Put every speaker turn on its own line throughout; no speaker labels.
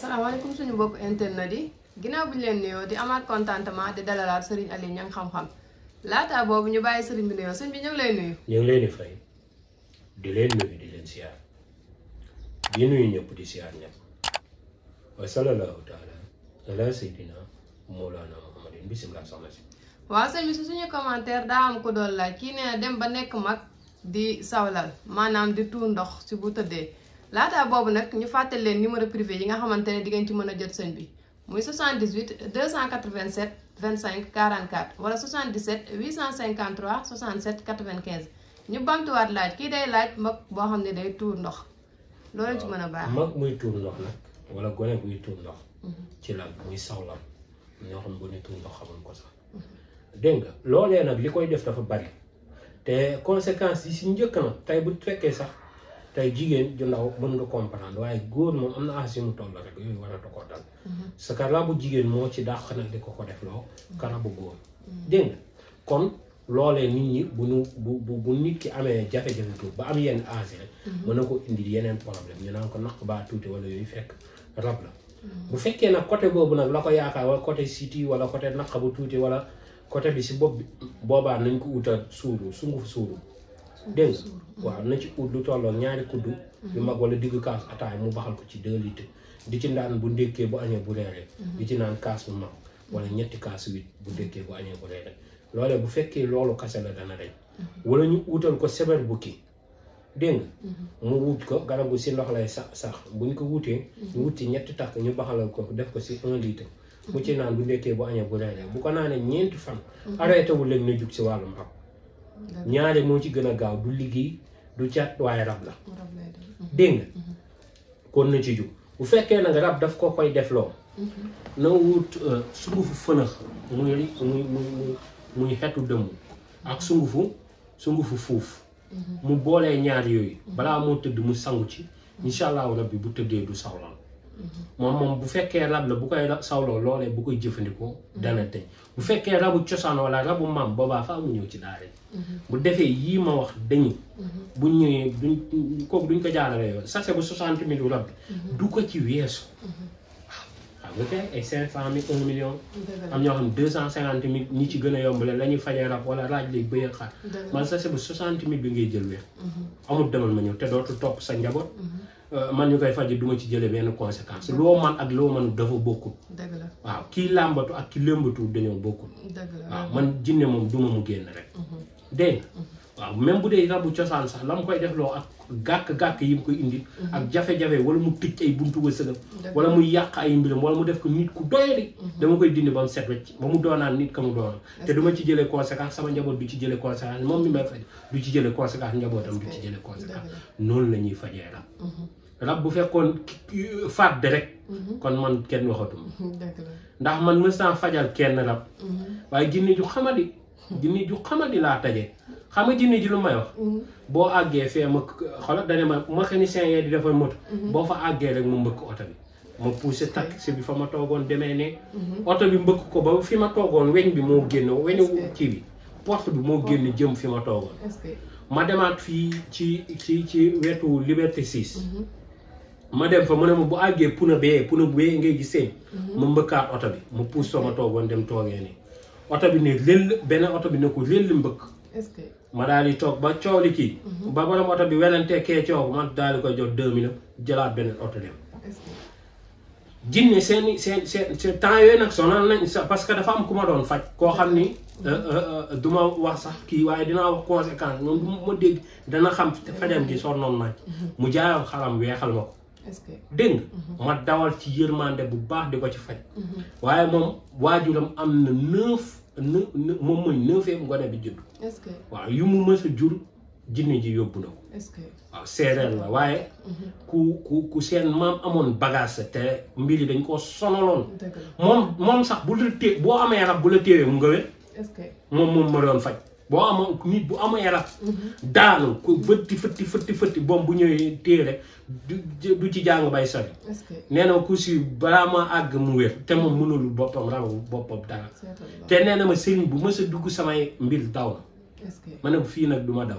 asalaamaaleykum suñu bopp internet yi ginnaaw bu ñu leen nuyoo di amaat contentement di dalalaat Serigne Aliou Niang xam-xam laata boobu ñu bàyyi Serigne bi nuyoo sëñ bi ñu ngi lay nuyu.
ñu ngi leen di fay di leen nuyu di leen siyaar di nuyu ñëpp di siyaar ñëpp wa sallallahu taala ala sayyidina Mawlana Muhammadin bisimilah soxna si.
waaw sëñ bi su suñu commentaire daa am ko doon laaj kii nee na dem ba nekk mag di sawlal maanaam di tuur ndox si bu tëddee. laata boobu nag ñu fàttali leen numéro privé yi nga xamante ne di ngeen ci mën a jot sëñ bi muy 78 287 25 44 wala 77 853 67 95 ñu bamtuwaat laaj kii day laaj mag boo xam ne day tuur ndox loolu ci mën a baax.
mag muy tuur ndox nag wala gone buy tuur ndox. ci lan muy sawlam ñoo xam bu ñu tuur ndox xamuñ ko sax. dégg nga loolee nag li koy def dafa bari te conséquences yi si njëkk na tey bu fekkee sax. tey jigéen ju ndaw mën nga comprendre waaye góor moom am na as yu mu toll rek yooyu waratu ko dal. parce que rabu jigéen moo ci dàq nag di ko def loo ka rabu góor. dégg nga kon loolee nit ñi bu nit ki amee jafe-jafe tuuti ba am yenn as rek. mën na ko indi yeneen problème ñu naan ko naq baa tuuti wala yooyu fekk rab la. bu fekkee nag côté boobu nag la ko yaakaar wala côté siti wala côté naq bu tuuti wala côté bi si bopp bi boobaa nañ ko utal suuru sunguf suuru. dégg nga waaw na ci ut lu tolloo ñaari kuddu yu mag wala diggu kaas ataay mu baxal ko ci 2 litres di ci naan bu ndékkee bu añee bu reeree di ci naan kaas bu mag wala ñetti kaas 8 bu ndékkee bu añee bu reeree loolee bu fekkee loolu kase la dana rey wala ñu utal ko seber bukki dégg nga mu wut ko garabu si ndox lay sax buñ ko wutee ñu wut ci ñetti takk ñu baxalal ko def ko si 1 litre mu ci naan bu ndékkee bu añee bu reeree bu ko naanee 4 fan arrêté wu leen na jug si wàllum rab ñaare moo ci gën a gaaw du liggéey du cat waaye rab la dégg nga kon na ci jug bu fekkee nag rab daf ko koy def loo na wut sungufu fënax muy xetu dëmm ak sungufu fuuf mu boolee ñaar yooyu balaa moo tëdd mu sangu ci incha allahu rabbi bu tëddee du sawlal moom bu fekkee rab la bu koy sawloo loolee bu koy jëfandikoo dana tëj bu fekkee rabu cosaan wala rabu maam boobaa fa mu ñëw ci daara bu defee yii ma wax dañu bu ñëwee kooku duñ ko jaarale yoon sachet bu 60 000 rab bi du ko ci weesu waaw xam nga kay ay 500 000 1 million am ñoo xam 250 000 ñi ci gën a yombale la ñuy fajee rab wala raaj lay bëy ak xaar man sachet bu 60 000 bi ngay jël weer amul demal ma ñëw te dootul topp sa njaboot man ñu koy faji duma ci jëlee benn conséquence loo man ak loo man dafa bokkul waaw kii làmbatu ak ki lëmbatu dañoo bokkul waaw man jinne moom duma mu génn rek dégg nga waaw même bu dee rabu cosaan sax la mu koy def loo ak gàkk-gàkk yi mu koy indi ak jafe-jafe wala mu tëj ay buntu wërsëgam wala mu yàq ay mbiram wala mu def ko nit ku doyadi dama koy dindi ba mu set wecc ba mu doonaan nit ka mu doonaan te duma ci jëlee conséquence sama njaboot du ci jëlee conséquence moom mi may faj du ci jëlee conséquence njabootam du ci jëlee conséquence noonu la ñuy fajee rab rab bu fekkoon fàdde rek kon man kenn waxatuma ndax man mës naa fajal kenn rab waaye jinne ju xamadi laa taje xam nga jinne ji lu may wax boo àggee fee ma xoolal dane ma mécanicien yee di defar moto boo fa àggee rek mu mbëkk oto bi ma poussé taxi bi fa ma toogoon demee ne oto bi mbëkk ko ba fi ma toogoon weñ bi moo génn weñu kii bi porte bi moo génn jëm fi ma toogoon ma demaat fii ci wetu Liberté 6 ma dem fa mu ne ma bu àggee puna bee ngay gis seen ma mbëkkaat oto bi ma pousse fa ma toogoon dem toogee nii oto bi ne léll benn oto bi ne ko léll mbëkk ma daal di toog ba coow li kii ba borom oto bi welantee kee coow man daal di koy jox 2 minutes jëlaat beneen oto dem jinne seen temps yooyu nag sonal nañ sax parce que dafa am ku ma doon faj koo xam ni du ma wax sax kii waaye dinaa wax conséquence moom du ma dégg dana xam fajam gi sonnoon naaj mu jaayoon xalam weexal ma ko dégg nga ma dawal ci yërmande bu baax di ko ci faj waaye moom waajuram am na 9 moom mooy 9e ngone bi judd waaw yu mu mës a jur jinne ji yóbbu na ko waaw séeréer la waaye ku seen maam amoon bagage te mbir yi dañ koo sonaloon moom sax bu la té boo amee rab bu la téewee mu nga wér moom ma doon faj boo amoon nit bu amee rab daanu ko fëtti boom bu ñëwee téye rek du ci jàng bay sori nee na ku si balaa ma àgg mu wér te moom mënul boppam rabu boppam dara te nee na ma sëriñ bu mës a dugg samay mbir daw na ma ne ko fii nag du ma daw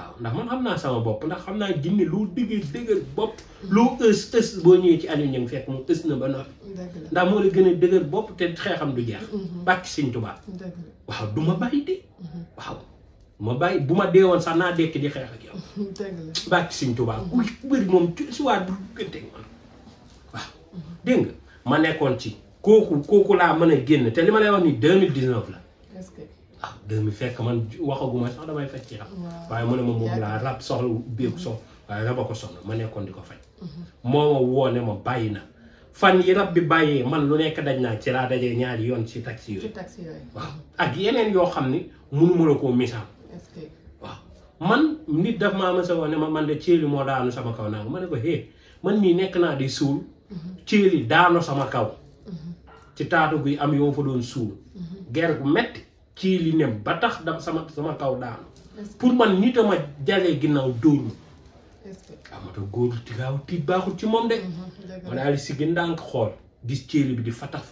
waaw ndax man xam naa sama bopp ndax xam naa jinne loo dëgër bopp loo ës boo ñëwee ci Aliou Niang fekk mu ës na ba noppi ndax moo la gën a dëgër bopp te xeexam du jeex bàkki Sëñ Tuubaa waaw du ma bàyyi de waaw ma bàyyi bu ma deewoon sax naa dekk di xeex ak yow bàkki Sëñ Tuubaa ku bëri moom si waat du gënte man waaw dégg nga ma nekkoon ci kooku laa mën a génn te li ma lay wax ni 2019 la waaw 2000 fekk man waxaguma sax damay faj ci rab waaye mu ne ma moom laa rab soxla ubbeeku soxla waaye rab a ko soxla ma nekkoon di ko faj moo ma woone ma bàyyi na fan yi rab bi bàyyee man lu nekk daj naa ci laa dajee ñaari yoon ci taxi yooyu waaw ak yeneen yoo xam ni mënuma la koo misaal waaw man nit daf maa mësa woon ne ma man de céeli moo daanu sama kaw naa ma ne ko man mii nekk naa di suul céeli daanu sama kaw ci taatu guy am yoo fa doon suul ger gu metti ci li nem ba tax da sama kaw daanu pour man nit a ma jalee ginnaaw dóor ma waaw ma tax góor ti gaaw tiit baaxul ci moom de ma daal di si gën ndànk xool gis céeli bi di fatax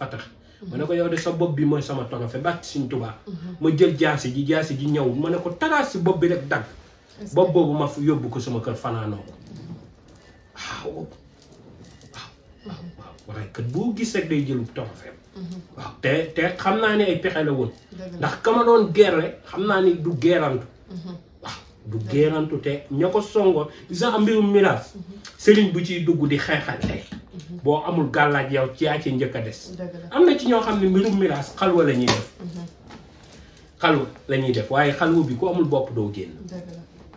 ma ne ko yow de sa bopp bi mooy sama trophée bàkki Sëñ Tuubaa ma jël jaasi ji ñëw ma ne ko taraas si bopp bi rek dagg bopp boobu ma yóbbu ko sama kër fanaanoo ko waaw kat boo gis rek day jëlu trophée waaw te xam naa ne ay pexe la woon ndax ka ma doon gerle xam naa ni du geerantu waaw du geerantu te ña ko songoon gisa am mbirum miraas sëriñ bu ciy dugg di xeexal tey boo amul gàllaaj yow yaa ci njëkk a des am na ci ñoo xam ne mbirum miraas xalwa la ñuy def xalwa la ñuy def waaye xalwa bi ku amul bopp doo génn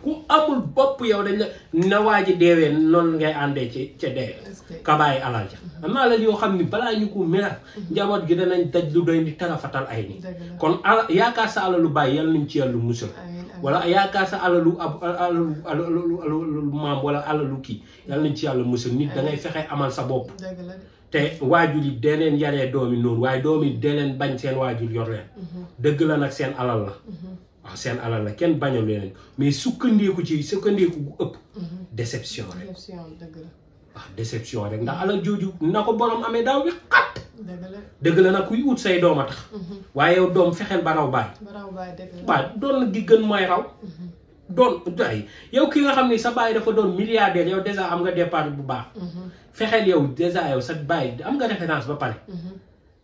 ku amul bopp yow dañ la na waa ji deewee noonu ngay àndee ci ca dee kabaay alal ja am na alal yoo xam ni balaa ñu ko miraas njaboot gi danañ daj lu doy di tarafatal ay ni kon yaakaar sa alalu bàyyi yàlla nañ ci yàlla musal wala yaakaar sa alalu alalu maam wala alalu kii yàlla nañ ci yàlla musal nit da ngay fexe amal sa bopp te waajur yi dee leen yaree doomi noonu waaye doomi dee leen bañ seen waajur yor leen dëgg la nag seen alal la waaw seen alal la kenn bañalu leen mais sukkandiku gu ëpp déception rek waaw déception rek ndax alal jooju na ko borom amee daaw bi xat dëgg la nag kuy ut say doom a tax waaye yow doom fexeel ba raw baay waaw doon gi gën mooy raw doon ay yow ki nga xam ni sa baay dafa doon milliardaire yow dèjà am nga départ bu baax fexeel yow dèjà yow sa baay am nga référence ba pare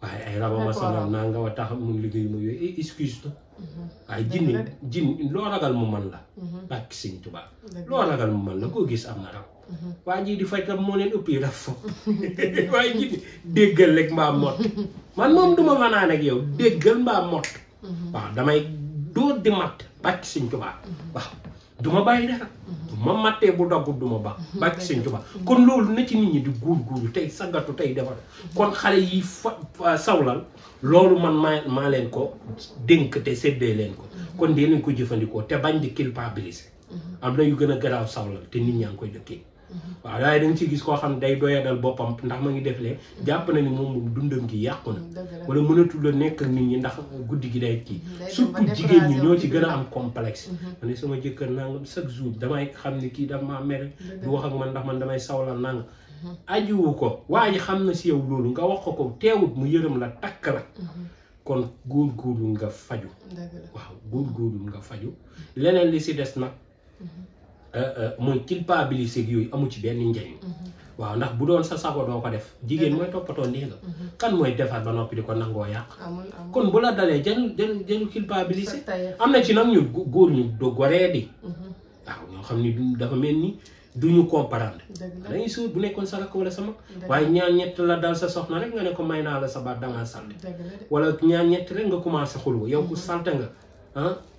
waaye ay rabama sonal naa nga wa tax mun liggéey ma yooyu excuse la waaye jinni loo ragal mu man la bàkki Sëñ Tuubaa loo ragal mu man la koo gis am na raw waa ji di fay tam moo leen ëpp yi daf fo waaye jinni déggal rek mbaa mott man moom duma fanaan ak yow déggal mbaa mott waaw damay dóor di matt bàkki Sëñ Tuubaa waaw duma bàyyi dara ma mattee bu doggut duma baax bàkki Sëñ Tuubaa kon loolu na ci nit ñi di góor tey saggatu tey defar kon xale yi sawlal loolu man maa leen ko dénk te séddee leen ko kon dee leen ko jëfandikoo te bañ di culpabiliser am na yu gën a garaaw sawlal te nit ñaa ngi koy dëkkee waaw waaye da nga ciy gis koo xam ne day doyadal boppam ndax ma ngi def lee jàpp na ni moom dundam gi yàqu na wala mënatul la nekk ak nit ñi ndax guddi gi day kii surtout jigéen ñi ñoo ci gën a am complexe ma ne sama jëkkër nangam chaque jour damay xam ni kii daf maa mere du wax ak man ndax man damay sawlal nangam ajiwu ko waa ji xam na si yow loolu nga wax ko teewut mu yërëm la takk la kon góorgóorlu nga faju waaw góorgóorlu nga faju leneen li si des nag mooy culpabiliser yooyu amu ci benn njëriñ waaw ndax bu doon sa sago doo ko def jigéen mooy toppatoo ndéega kan mooy defar ba noppi di ko nangoo yàq kon bu la dalee jël culpabiliser am na ci nag ñu góor ñu do goree di waaw ñoo xam ni dafa mel ni duñu comprendre dañuy suur bu nekkoon sa rakk wala sama waaye ñaar ñett la dal sa soxna rek nga ne ko may naa la sa baat dangaa salte wala ñaar ñett rek nga commencé xulwa yow ku salte nga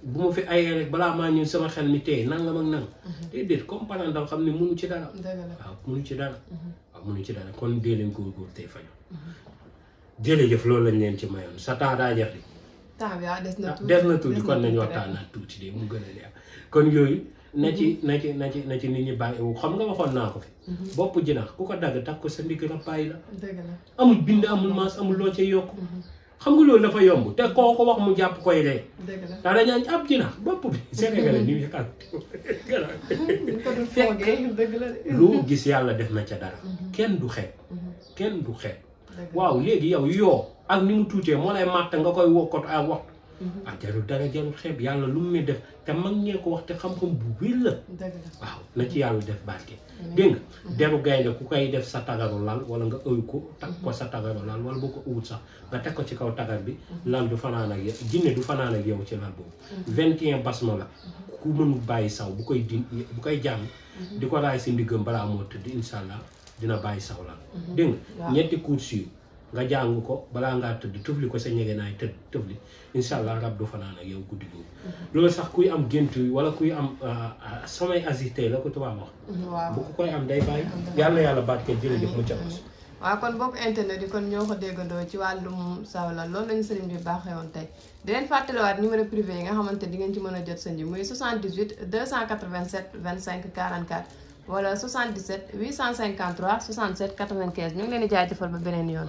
bu ma fi ayee rek balaa maa ñëw sama xel mi tey nangam ak nang déedéet comprendre dal xam ne mënu ci dara waaw mënu ci dara waaw mënu ci dara kon dee leen góor tey faju jërëjëf loolu lañ leen ci mayoon sa temps daa jeex di
temps bi
des na tuuti kon nañu waxtaan naa tuuti de mu gën a leer kon yooyu na ci nit ñi bàyyi xam nga waxoon naa ko fi bopp jinax ku ko dagg takk ko sa ndigg rappaay la amul bind amul maas amul loo cay yokk xam nga loolu dafa yomb te koo ko wax mu jàpp koy ree ndax dañaan ab jinax bopp bi Sénégalais ni xal fekk lu gis yàlla def na ca dara kenn du xeeb waaw léegi yow yoo ak ni mu tuutee moo lay màtt nga koy wokkot ak waxtu ah jarul dara jarul xeeb yàlla lu mu ne def te mag ñee ko wax te xam-xam bu wér la waaw na ci yàlla def barke dégg nga deru gaynde ku koy def sa tagaru lal wala nga ëw ko takk ko sa tagaru lal wala boo ko ëwut sax nga teg ko ci kaw tagar bi lal du fanaan ak yow jinne du fanaan ak yow ci lal boobu 21 basma la ku mënul bàyyi saw bu koy jàng di ko raay si ndiggam balaa moo tëdd incha allah dina bàyyi saw lal dégg nga ñetti kursi nga jàng ko balaa ngaa tëdd tëfli ko sa ñegenaay tëfli incha allah rab du fanaan ak yow guddi googu loolu sax kuy am gént wala kuy am samay agité la ko tubaab wax bu ko koy am day bàyyi yàlla barkeel jërëjëf mu jàmm
waaw kon bokk internet yi kon ñoo ko déggandoo ci wàllum sawlal loolu lañu sëriñ bi baaxee woon tey di leen fàttaliwaat numéro privé yi nga xamante di ngeen ci mën a jot sëñ bi muy 78 287 25 44 wala 77 853 67 95 ñu ngi leen di jaajëfal ba beneen yoon